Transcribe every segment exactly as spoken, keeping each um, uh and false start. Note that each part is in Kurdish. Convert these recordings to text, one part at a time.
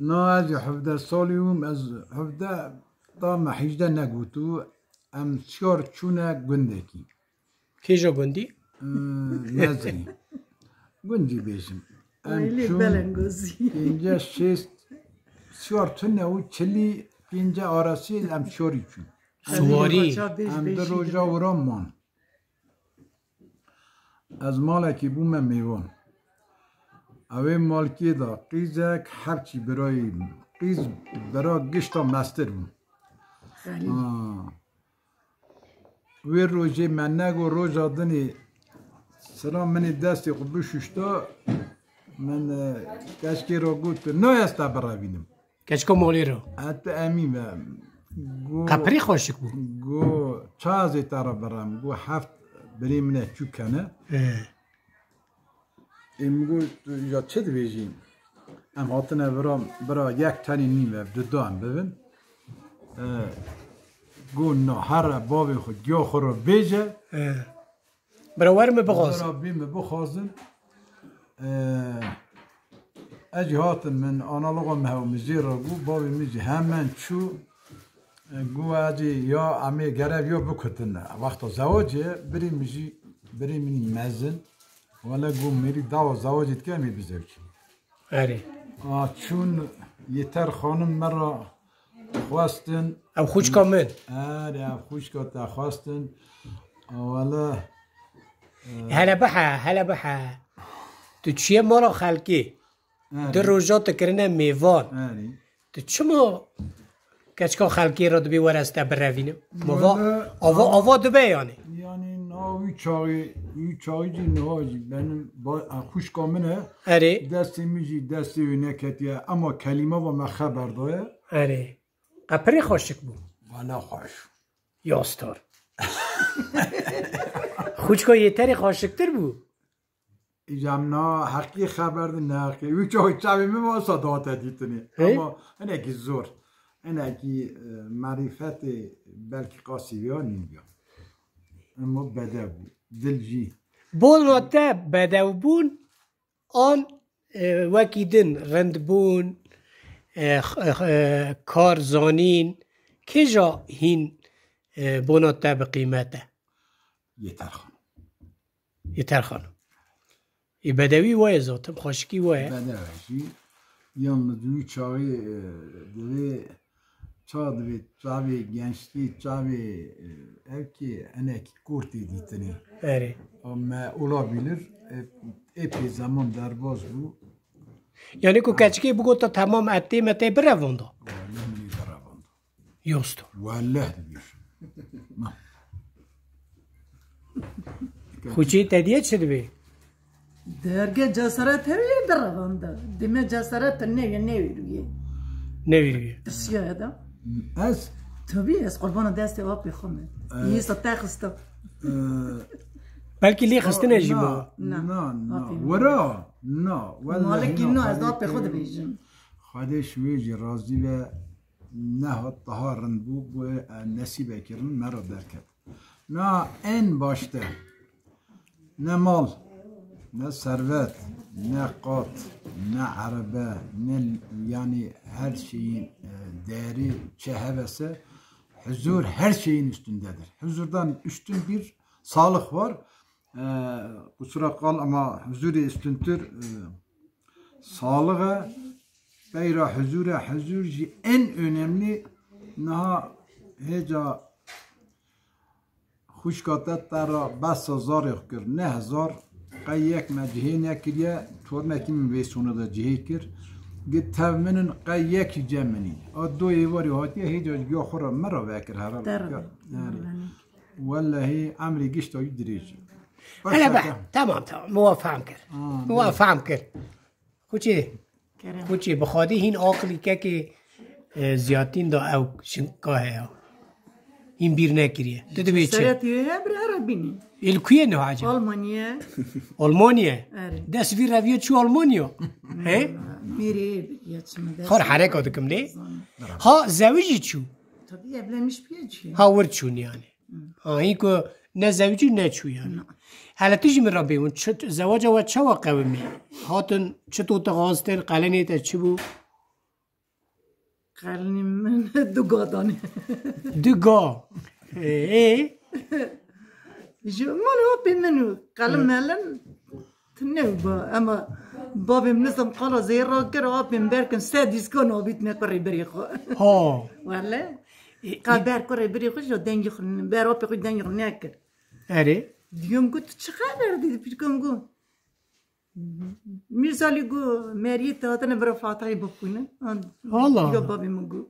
Na, ez ê hevdeh salî bûm, ez hevdeh da me hejde negotibû, em çar çûne gundekî. Kêja gundî? Hmm, Nezirî. Gundî bêjim. Em Ailê çûn belengozî. Pênce şêst, çar tune û çilî pênce arasî em çarî çûn. Suwarî. Em du roja wira man. Ez malekî bûme mêvan. Ewê malkê de qîzek hevçî birayê min. Qîz bira gişta mestir bû. Xelîl. Ha. Wê rojê me nego roja dinê sira min ê destê xwe bişuşta, min, e, keçkê re got, "Na ez te birevînim." Keçika malê re. Heta emî me. Go, Qepirî xweşik bû. Go, "Ça ez ê te re birem?" Go, "Heft birê min e çûk hene." He. Ê min got, "Tu îja çi dibêjî?" Em hatine vira, bira yek tenê nîv ev, du da em bibin. E, go, "Na, here bavê xwe, giya xwe re bêje." He. Bira wer min bixwazin. Bira bî min bixwazin. Ee, ez jî hatim, min analoga min hew min jê re bû, bavê min jî hemen çû. Ee, got, "Ez ê ya em ê gerev ya bikutin." Wexta zewacê, birê min jî, birê min î mezin. Wele got, "Mêrî dawa zewacê dike, em ê bizewcin." Erê. A, çûn Yeter Xanim me re xwestin. Ew xwişka min. Erê, ev xwişka te xwestin. A, wele, e, Hele bihe, hele bihe. Tu çiye mala xelkê. Erê. Du roja tu kirine mêvan. Erê. Tu çima keçika xelkê re dibê were ez te birevînim? Ma va, Wele, ava, ava dibe yani. Yani na wî çaxê, wî çaxê jî niha jî benim ba-, a, xwişka min e. Erê. Destê min jî destê wê neketiye. Ema kelîma va me xeber daye. Erê. Qepirê xweşik bû. Valla xweş. Ya star. Xwişka Yeterê xweşiktir bû. Îcam na heqî xeber di, ne heqî. Wî çaxê çavê min wasa dihate dîtinê. Hey? Ama hinekî zor. Hinekî, e, merîfetê belkî qasî viya nîn viya. Ama bedew bû. Dil jî. Bona te bedewbûn an, e, wekî din rindbûn, e, x-, e, kar zanîn, kêja hîn, e, bona te bi qîmet e? Yeter Xan. Yeter Xanim. Ê bedewî wa ye zaten, xweşikî wa ye. Bedew e jî. Yalnız wî çaxê, e, divê ça divê çavê gençlî, çavê, e, ev kê enekî kurt ê dîtinê. Erê. A me olabilir, e, epey zaman derbaz bû. Yani ku Ha. keçikê bigota temam etê me tê birevanda. Wele min ê birevanda. Yosto. Welleh dibêjim. Xwîçê te diye çi dibê? Derge cesaret heye derevanda. Dime cesaret te neye, newîriye. Newîriye. Tirsiya da. Ez? Tabii, ez qurbana destê apê xwe me. Ee, Yîsa te xista. Ee, Belkî lê xistine jî na, bû. Na, na, na. Apê me. Wera, na. Wellahî Malikî na, na, ez da apê xwe dibêjim. Xwedê ji wê jî razî be. Nehat daha rind bû, bû, e, nesîbekî rind me re derket. Na en başte ne mal, ne servet, ne qat, ne erebe, ne, yani her şeyin, e, değeri çi hevese, huzur her şeyin üstündedir. Huzurdan üstün bir sağlık var. E, kusura kal ama huzurê üstüntür, e, sağlık e. Peyra huzur e, huzur jî en önemli. Niha hêca xwişka te te re behsa zarê xwe kir, neh zar, qey yek me cihê nekiriye, tornekî min vê sona de cihê kir. Got, tev min in, qey yek jî cem min in. A do êvarî hatiye, hêca ji giya xwe re me re vekir herhalde. Te re. Yani, wellehî emrê gişta wî dirêj e. Hele be, tamam, tamam, min wa fehm kir. Min wa fehm kir. Xwîçê, Kerem. Xwîçê, bi Xwedê hîn aqilî kekê, e, ziyatîn da ew şinka heye. Hîn bîr nekiriye. Tu dibê çi? Cesaretî heye, bir here bînî. Ê li ku ye niha acaba? Almanya. Almanya? Erê. Dest vî reviye çû Almanya? He? Mêrê ya çi min dest. Xor hereka dikim lê. Ha, zewicî çû? Tabii evlenmiş bir çi. Ha, wir çûn yani. Ha, hîn ku ne zewicî ne çû yani. Na. Hele tu jî min re bêwin, çi, zewaca we çawa qewimî? Hatin çi to te xwestin, qelenê te çi bû? Qelinî min du ga danî. Du ga. Ê, ê? Ji malê apê min û qelin melin tune ba. Ema bavê min nisim qala zêra kir, apê min berkin se dîska nabîtine kurê birê xwe. Ha. Wele. Ê, ê. Ka ber kurê birê xwe ji dengê xwe, ber apê xwe dengê xwe nekir. Erê. Diyom got, "Tu çi xeber dî?" Pîrka min got, Mîrsalî got, "Meriyê te hatine bira Fatihê bixwîne." An, Allah Allah. Bavê min got.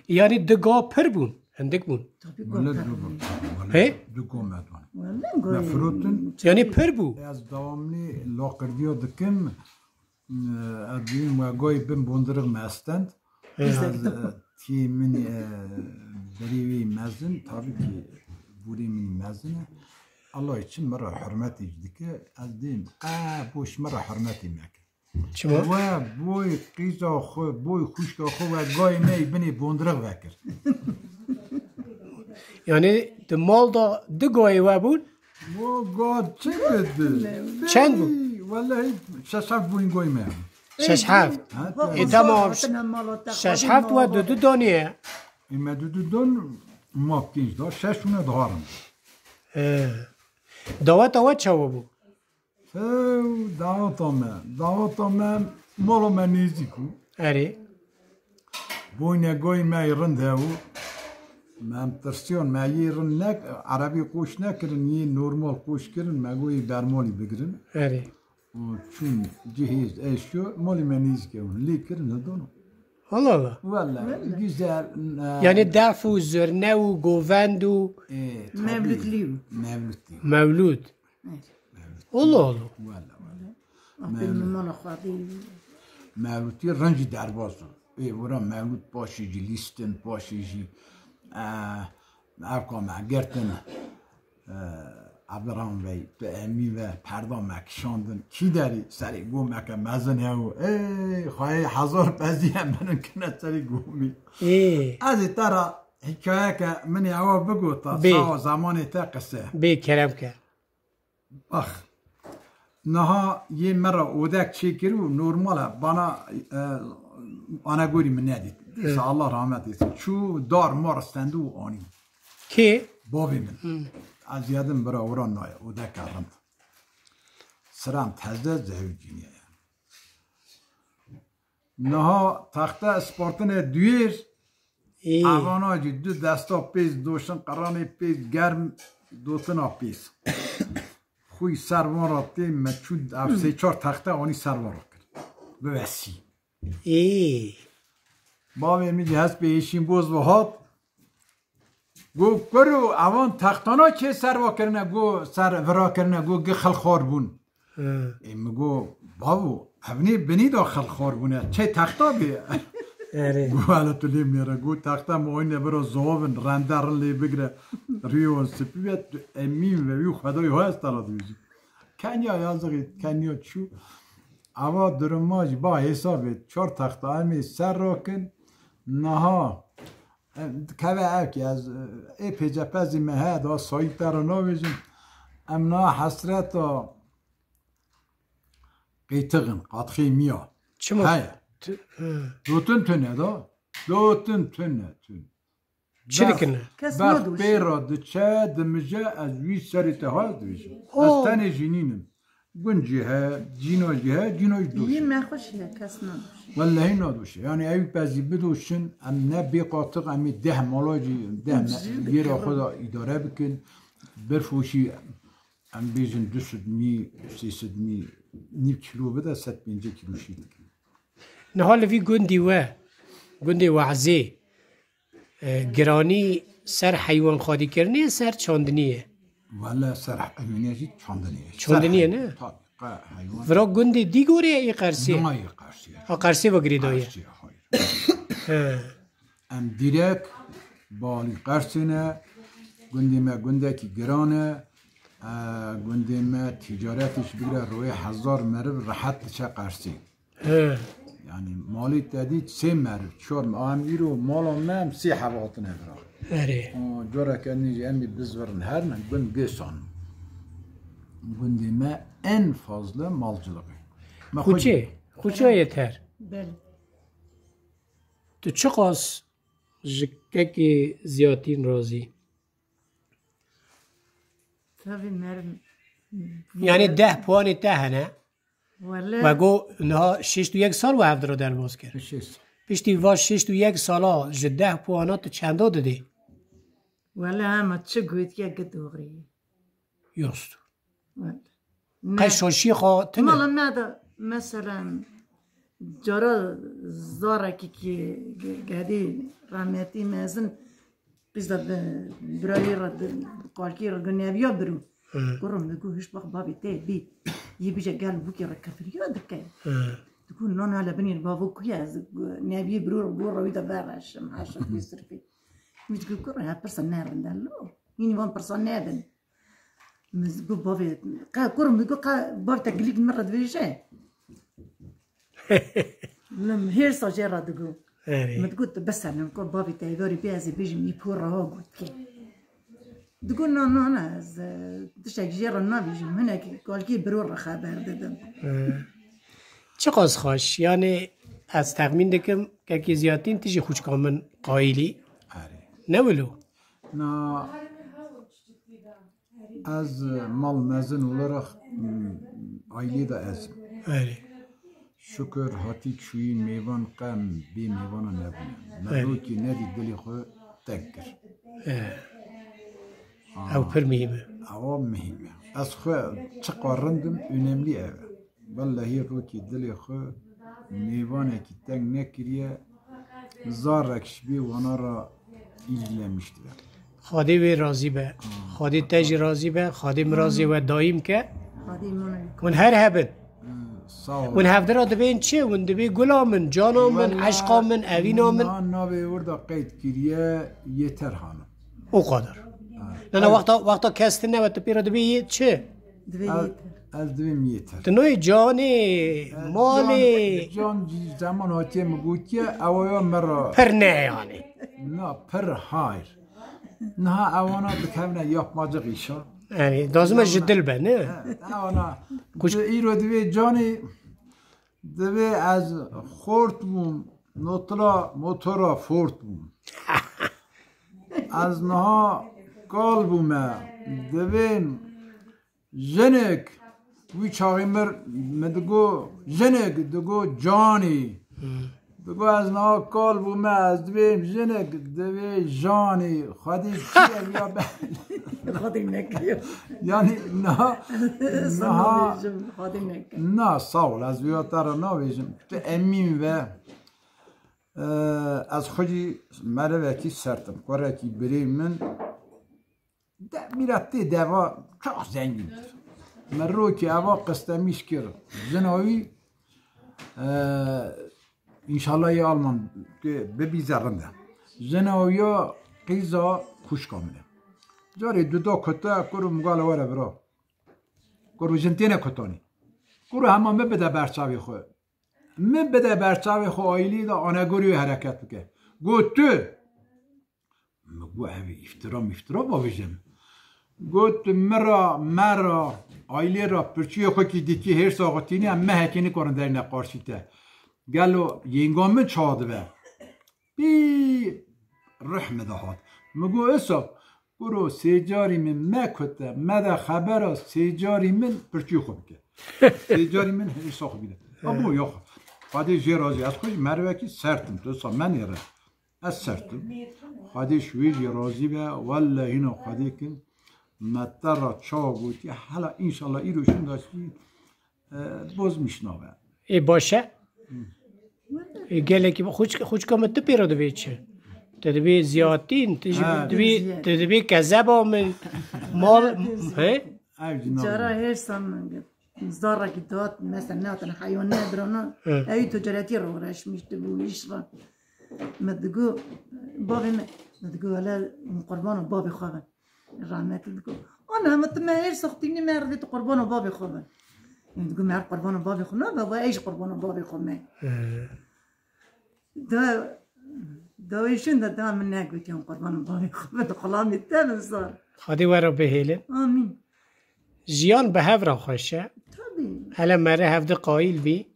Yani du ga pir bûn, hindik bûn. Tabii Wele got. Du got. He? Du got me don. Wele got. Me firotin. Yani pir bû. Ez dewamlî laqirdiya dikim. Ez diyim we goyê bin bondirix me estend. He. Ez, e, tiyê min, e, berî wî mezin, tabii ki borî min mezin e. Allah için min re hurmetê jî dike. Ez diyim, e, boş min re hurmetê meke. Çima? We boy qîza xwe, boy xwişka xwe we goyê me yê binê bondirix vekir. Yani di mal da du goyê we bûn? Bo got çi bidi? Çend bû? Wellahî şeş heft bûn goy me. Şeş heft. Ha, Ê, tamam. Şeş heft we dudu doniye. Ê, me dudu don, ma pênc da, şeş hûne diharin. He. Daweta we çawa bû? Ew daweta me. Daweta me, mala me nêzîk bû. Erê. Boyne goy me yê rind hebû. Me em tirsiyan, me yê rind nek, erebî qoş nekirin, yê normal qoş kirin, me goyê bermalî bigirin. Erê. Û çûn cihêz, eşyo, malê me nêzîk hebûn. Lê kirin, hildano. Allah Allah. Wele, güzel, e, Yani def û zurne û govend û E, tabii. Mevlütlî. Mevlütlî. Mevlûd. Evet. Allah Allah. Wele, wele. Apê min mala xwe dî. Mevlûtî rincî derbas o. Ê, wira mevlût paşê jî lîstin, paşê jî, e, ev ka me girtin, e, Abdurrahman Bey, tu Emîn ve perda me kişandin. Kî derî serê gomeke mezin hew. Ê, xweyê hezar pezî em binin kine serê gomî. Ê. Ez ê te ra hikayeke min ê ewa bigota, Bê. Sawa zamanê te qise. Bê, kerem ke. Bax. Niha yê me re odek çêkir û normal e. Bana, e, anegorî min nedît. Dîsa Hı. Allah rahmet eylesin. Çû dar mar stendû û anî. Kê? Bavê min. Hı. Ez yadim bira wira naye. Odeke rind. Siran tezde zehû cîniye. Niha texte spartine duyêr, Ê. Evana jî du desta pêz doşin, qeranê pêz germ, dotina pêz. Xwî ser van ra tê, me çû ev sê çar texte anî ser van ra kir. Bi wesî. Ê. Bavê min jî hespê êşîn boz ve hat. Go, kuro, evan textana çê serva kirine, go ser vira kirine, go gi xilxar bûn. He. Ê, mi go, bavo, ev nê binî da xilxar bûne, çê texta bê. Erê. Go, hele tu lê nêre, go texta mi oyne bira zovin, rende rin lê bigire, riyon sipî be, tu Emîn ve wî xwedayê ha ez te ra dibêjim. Kenya yazixê, Kenya çû. Ava duruma jî ba hesabê, çar texta em ê ser rakin, niha Em, dikeve ev ki ez, e, ê pêcepezî me heye da sayî te re navêjim. Em na hesreta qêtixin, qatxê miya. Çima? Heye. Tu, he. Dotin tune da. Dotin tune, tune. Çi dikine? Kes berf nadoşe. Pê re diçe, dimije, ez wî serê te ha ez dibêjim. O. Ez tenê jî nînim. Gund jî he, cîna jî he, cîna jî doşe. Yî me xweş e, kes nadoşe. Wellehî nadoşe. Yani ew pezî bidoşin, em ne bê qatix, em ê deh mala jî, deh me-, yêra xwe de îdare bikin. Berf û şî, em bêjin du sed mî, sê sed mî, nîv kîlo bide, sed pêncî kîlo şî dikin. Niha li vî gundî we, gundê Wehzê, E, giranî ser heywanxwedîkirinê, ser çandinî ye? Wele ser heywanê jî çandinî ye. Çandinî ye, ne? Tabii, qe-, heywan. Vira gundê dî gorê ye, ê Qersê? Nayê Qersê. Ha, Qersê ve girêdayî ye. Qersê, hayır. He. Em dîrek balî Qersê ne. Gundê me gundekî giran e. E, gundê me tîcaretê jî bigire royê hezar meriv rehet diçe Qersê. He. Yani malê te dî sê meriv, çar meriv. Em îro mala me em sê heb hatine vira. Erê. O, careke nî jî em ê bizvirin herin, em gund gêsan. Gundê me en fazla malcılık e. Me xwe Xuçe, Xuçe ye ter. Belê. Tu çiqas ji kekê Ziyatîn razî? Tabii merim. Yani deh puanê te hene. Wele. We got niha şêst û yek sal we hevdira derbas kir. Şêst. Piştî va şêst û yek sala ji deh puana tu çenda didê? Wele hema çi gotiye gi doğrî. Yost. Wele. Qey şaşiyê xwe tine. Mala me de mesela cara zarekî ki gedî rahmetî mezin qîza bi birayê re di qalkî re gu neviya biru. Kurum digu hiş bax bavê te bî. Yê bije gel bûkê re kefiriya dike. Digu nan hele binî bavo kuye ez neviyê biru re gu re wî de vereşim heşa wî sirfî. Min digu kur he pirsa nerinde lo. Yînî van pirsa nedin. Min got bavê, qe kurim min got qe bavê te gilîk min re dibêje. Min hêrsa jê re digot. Erê. Min digot tu biserin, ko bavê te êvarî bê ez ê bêjim î pû rewa got ke. Digot na na na ez e, tiştek jê re nabêjim, hinek kalkî biro re xeber didim. Çiqas xweş. Yani ez texmîn dikim kekê Ziyatîn tu jî xûçka min qayîlî. Erê. Ne wilo? Na ez mal mezin olarak m, ailê de ez. Erê. Şükür hatik şuî mêvan qem bê mêvana nebûne. Me Evet. Rokî nedî dilê xwe tek kir. Erê. Ew pir muhîm e. Ewa muhîm e. Ez xwe çiqa rindim, önemli ev e. Wellehî Rokî dilê xwe mêvanekî teng nekiriye, zarek ji bê wana re ilgilenmişti. Xwedê wê razî be. Xwedê te jî razî be. Xwedê min razê we daîm ke. Xwedê min Hûn her hebin. Sağ ol. Hûn hevdira dibên çi? Hûn dibê gula min, cana min, eşqa min, evîna min. Na navê orada qeyd kiriye Yeter Hanım. O kadar. Nana wexta, wexta kes tine ve tu pê re dibê yê çi? Divê yê te. Ez dibêm Yeter. Tu noyê canê, malê. Can, can zaman hatiye mi gotiye, ewa ya me ra. Pir ne yani. Na pir hayr. Niha ewana dikevne yapmacık işa. Yani lazim e ji dil be ne? Ewana. Di îro divê canê, divê ez xort bûm, notila motora fort bûm. Ez niha kal bûme, divêm jinik, wî çaxî mir, mi digo jinik, digo canî. Digo ez niha kal bûme, ez divêm jinik, divê janî. Xwedî çi ev ya be? Xwedî nekiriyo. Yani niha, niha, Xwedî nekir. Na, sağ ol, ez vêya te re navêjim. Tu emîn ve, e, ez xwe jî merivekî sertim. Kurekî birê min, de, mîra tê deva çok zengindir. Me rokî eva qistemîş kir. Jina wî, e, înşallah yê Alman ke bibî zerrinde. Jina wî ya qîza xwişka min e. Carê duda kute, kuro mugala were bira. Kuro jin têne kutanî. Kuro hema min bide berçavê xwe. Min bide berçavê xwe aîlî de anegorî wê hereket bike. Got tu. Min got ev îftira mîftira bavêjin. Got tu min ra, me ra, aîlê ra pirçiyê xwe kî dikî hêrsa xwe tînî em mehekê nikarin derîne qarşî te. Gelo yênga min ça dibe? Pî rih min de hat. Min got, Îsa, kuro sêcarî min mekute, me de xebera sêcarî min pirçî xwe bike. Sêcarî min hêrsa xwe bîne. Ha bo ya xwe. Xwedê jê razî, ez xwe jî merivekî sertim, tu sa menê re. Ez sertim. Xwedê ji wê jî razî be, welle hîna Xwedê kin me te re çawa gotiye, hela înşallah îro şûnda jî e, bozmiş nabe. Ê baş e? Ê gelekî xwişk-, xwişka min tu pê re dibê çi? Tu dibê Ziyatîn, tu jî Ha. dibê, tu dibê kezeba min. Mal, he? Ev jî Cara nabe. hêrsa min zarekî dat, mesela nehatin heyon ne birana. Hı. Ew ticaretî re uğraşmıştı bu iş re. Me digo, bavê me, me digo hele qurbana bavê xwe bin. Rahmetli digo, ana me tu me hêrsa xwe tînî me re dê tu qurbana bavê xwe bin. Min digo me qurbana bavê xwe nabe, ve ey jî qurbana bavê xwe me. Da, da wê şûn de da min negotiyan qurbana bavê xwe bin, xulamê te bin zor. Xwedê we re bihêlin. Amîn. Jiyan bi hev re xweş e. Tabii. Hele mere hevdi qayîl bî.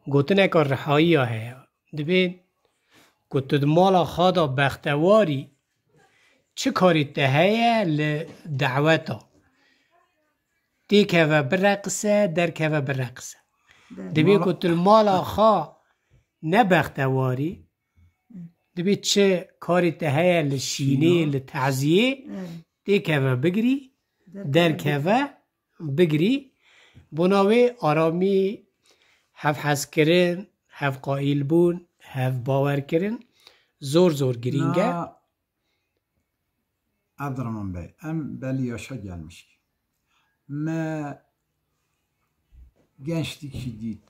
Gotineka rihayiya heye. Dibê Ku tu di mala xwe de bextewar î, çi karê te heye li daweta? Têkeve bireqise, derkeve bireqise. Divê Mala- ku tu li mala xwe ne bextewar î, divê çi karê te heye li şînê, Şîna. li teziyê, Evet. têkeve bigirî, Derkeve derkeve bigirî. Bona wê aramî, hevhezkirin, hevqaîlbûn, hevbawerkirin zor zor girîng e. Na, Abdurrahman Bey, em belli yaşa gelmişik. Me gençlik jî dît.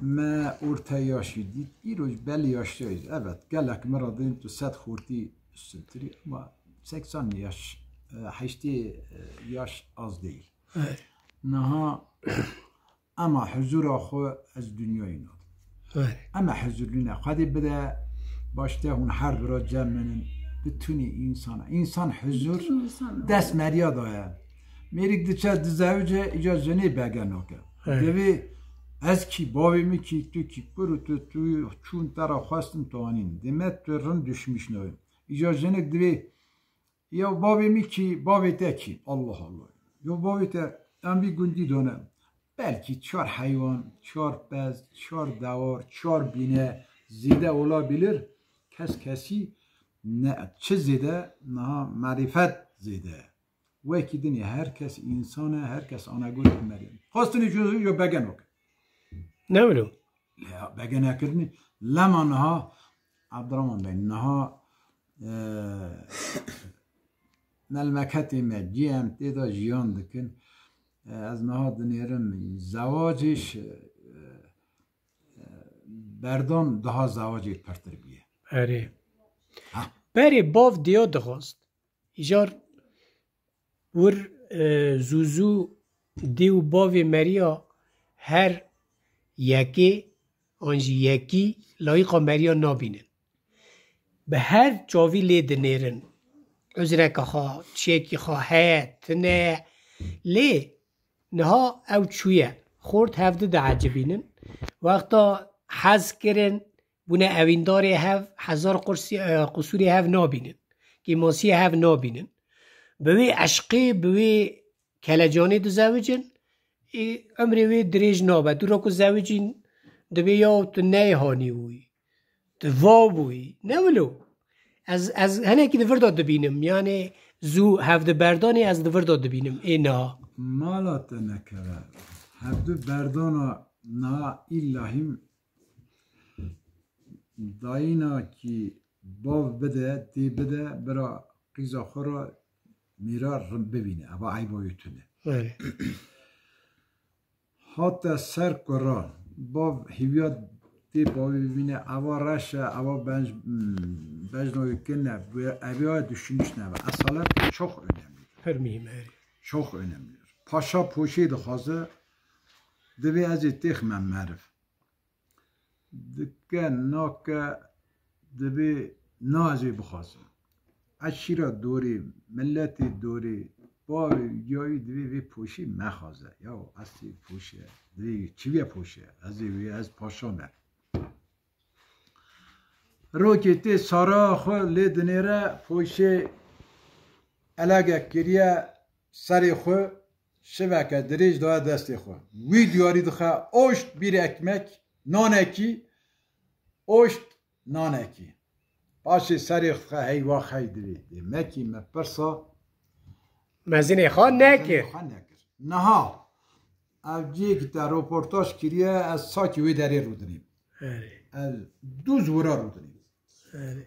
Me orta yaş jî dît. Îro jî belli yaştayız. Evet, gelek me re dîn tu sed xortî üstüntirî ama seksen yaş, e, heştê, e, yaş az değil. Evet. Niha ema huzura xwe ez dinyayê nadim. Evet. Ema huzur nîne. Xwedê bide başte hûn her bira cem min in. Bitunî insana. Însan huzur Bütün insan dest meriya daye. Mêrik diçe dizewice îca jinê bege nake. Evet. Divê ez kî, bavê min kî, tu kî, kur û tu, tu çûn te re xwestin tu anîn. Dême tu rind düşmüş nayê. Îca jinik divê Ya bavê min kî, bavê te kî? Allah Allah. Ya bavê te, em vî gundî dane. Belkî çar heywan, çar pez, çar dewar, çar bîne zêde olabilir. Kes kesî ne, çi zêde? Niha marîfet zêde. Wekî dinê her kes însan e, her kes anegor Umerê. Xwestinê jû, jû begen weke. Ne wilo? Ya, bege nekirinî. Lema niha, Abdurrahman Bey, niha, e, melmeketê me, cî em tê de jiyan dikin. E, ez niha dinêrim, zewacê ş-, e, e, berdan daha zewacê pirtir bûye. Erê. Ha. Berê bav diya dixwast. Îcar wir, e, zû zû dê û bavê meriya her yekê an jî yekî layîqa meriya nabînin. Bi her çavî lê dinêrin. Uzreke xwe, çiyekî xwe heye, tune ye. Lê niha ew çûye. Xort hevdi diecibînin. Wexta hez kirin, bûne ewîndarê hev, hezar qursî-, e, qusûrê hev nabînin. Kêmasiyê hev nabînin. Bi wê eşqê, bi wê kelecanê dizewicin, ê, emrê wê dirêj nabe. Tu ra ku zewicîn, dibê ya tu neyê hanî bûyî. Tu va bûyî. Ne wilo? Ez, ez henekî di vir de dibînim. Yanê zû hevdi berdanê ez di vir de dibînim. Ê niha. Mala te nekeve. Hevdu berdana niha îllahîm Dayîna kî bav bide, tê bide, bira qîza xwe re mîra rin bibîne. Eva eyba wê tune. Erê. Hate ser kura, bav hîviya tê bavê bibîne, eva reş e, eva benj-, hmm, bejna wê kin e, bu-, eviya düşünmüş nebe. Esalet çok önemli. Her mühim, erê. Çok önemli. Paşa poşê dixwaze, divê ez ê têxime meriv. Dike, nake, divê na ez ê bixwazim. Eşîra dorê, miletê dorê, bavê, yayî divê vê poşî mexwaze. Ya, ez ê poşe, divê çi vê poşe? Ez ê wê, ez paşa me. Rokê tê sara xwe lê dinêre poşê elege kiriye serê xwe, şiveke dirêj daye destê xwe. Wî diyarî dixe, oşt bir ekmek, nanekî, oşt nanekî. Paşê serê xwe hey wax hey divê. Dê mekî me pirsa Mezinê xwe nekir. Mezinê xwe nekir. Niha, ev cihê ki te roportaj kiriye, ez sakî wê derê rûdinîm. Erê. Ez dûz wira rûdinîm. Erê.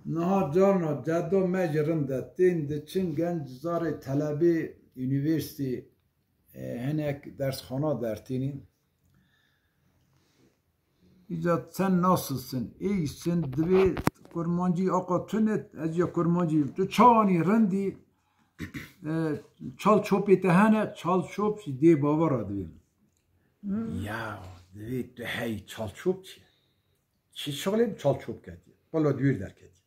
Niha carna ceda me jî rind e. Tên diçin genc zarê telebê unîversîtê, e, hinek dersxana dertînîn. Îca sen nasılsın, iyisin, divê kurmancî aqa tune, ez ya kurmancî, tu çawanî rindî, e, çal çopê te hene, çal çop jî dê bava ra divê. Ya, divê tu hey çal çop çi? Çi şixulê bi çal çop ketiye? Qula dûr derketiye.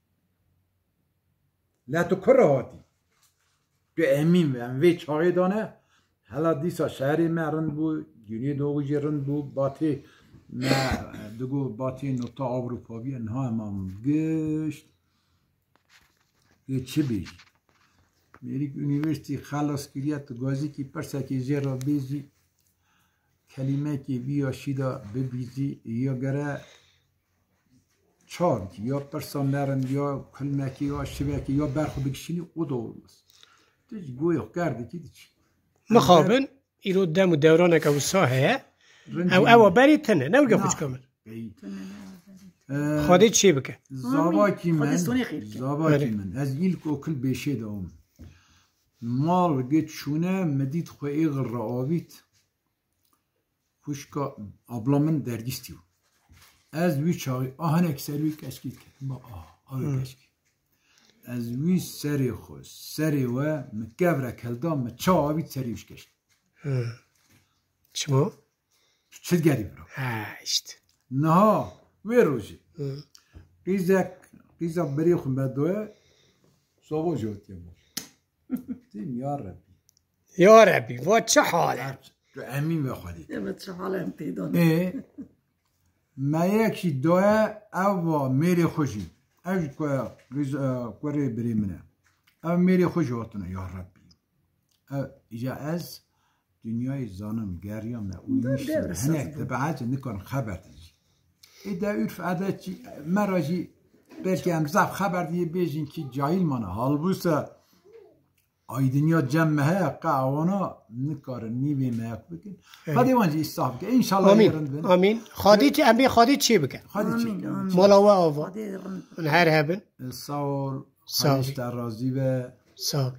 Le tu kur re hatî? Tu emîn be, em vê çaxê de ne. Hela dîsa şehrê me rind bû, Güneydoğu jî rind bû, Batê Me digo batê nota Ewropa bîye, niha em am gişt. Yê çi bêjî? Mêrik unîversîtî xelas kiriye, tu gazîkî pirsekê jê re bêjî, kelîmekê vî ya şî de bibîzî, ya gere çar bikî, ya pirsa nerind, ya kulmekê, ya şivekê, ya ber xwe bikişînî, o da olmaz. Tu ji goyê xwe kerdikî diçî. Mixabin, îro dem û dewraneke wisa heye. Ew, ewa berî tune, ne weke xwişka min. Xwedê çê bike. Zavakî min, zavakî min. Ez îlk okul beşê de om. Mal gi çûne, mi dît xwe êxil re avît. Xwişka abla min dergîstî bû. Ez wî çaxî ahinek ser wî keşkî diketim. Ba, ah, avê keşkî. Ez wî serê xwe, serê we, mi kevrek hilda, mi çawa avît serê wî şikeşt. Çima? Çi digerî bira? Ha, işte. Niha, wê rojê. Qîzek, qîza birê xwe me doye, savo jî otiye bû. Dîm, ya Rebbî. Ya Rebbî, va çi hal e? Tu emîn ve Xwedê. Evet, çi hal em tê de. Ê, me yek jî doye, ev va mêrê xwe jî. Ev jî ku qîz, e, kurê birê min e. Ev mêrê xwe jî hatine, ya Rebbî. Ev, îca ez dinyayê zanim, geriya me, uyumuştur. Hinek te behece nikarin xeber te jî. Ê de ürf adet jî, me ra jî belkî em zaf xeber diyê bêjin ki cahil mana. Halbûse ay dinya cem me heye, qe awana nikarin nîvê me hek bikin. Xwedê wan jî îslah bike. Înşallah yê rind bin. Amîn. Xwedê çi, em bê Xwedê çê bike. Xwedê çê. Amîn, amîn. Mala we ava. Xwedê rind. Her hebin. Sağ ol. Sağ ol. Xwedê ji te razî be. Sağ ol.